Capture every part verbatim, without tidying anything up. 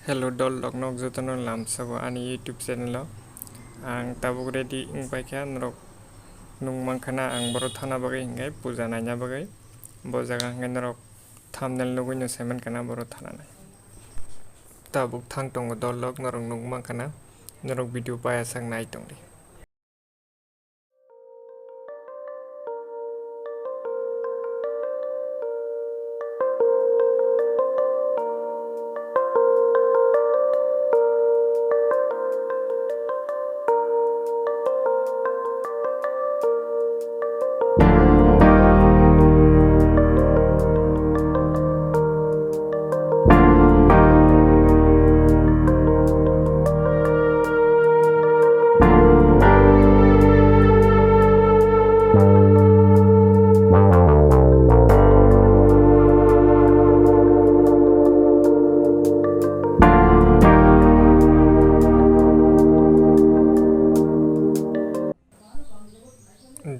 Hello dol rok, nok jotono lamsao ani YouTube channel o. Ang tabuk ready wng paikha, norok nung mankha na ang boro thana bagwi hinkhe puja naina bagwi. Bo jaga hinkhe norok thumbnail nugwi no saimankha na boro thana nai. Tabuk thang tongo dol rok, norok nung mankha na, norok video paya sak nai tongdi.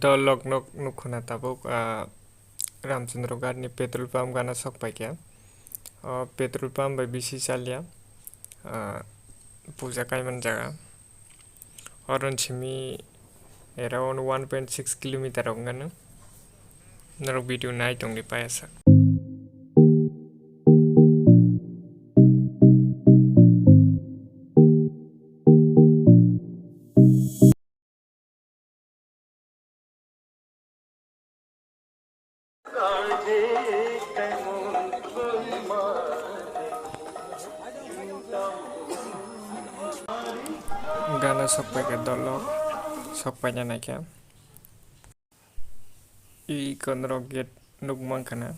Dol rok nok nukhuna tabuk, ah, Ramchandra Ghat ni petrol pump gana sok paikha. O petrol pump bai bisi chalya, ah, puja kaiman jaga. Oron simi around one point six kilometer rok gana. Norok video nai tongdi payasa. Gana sok paikha dol rok, sok paina naikha. I konorok gate nuk mankha na.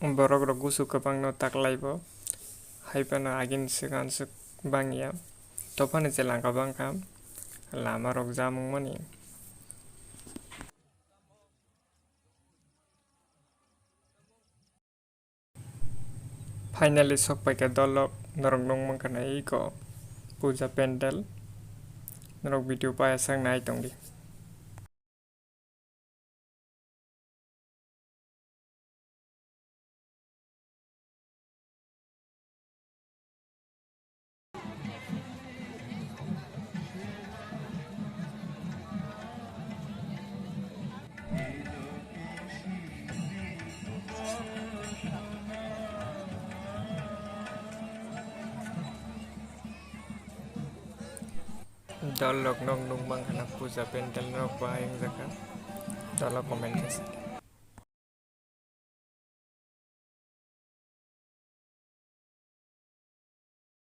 Borok rok gusu kwbangno taklaibo, hai phano agini swkang swk bangya. Tophani je langka bangkha, lama rok jam wngmani. Finally sok paikha dol rok, norok nung mankha na iko puja pandal, norok video paya sak nai tongdi. Dol rok nok nung mankha na puja pandal rok bahai wngjakha. Dol o comment khe sa.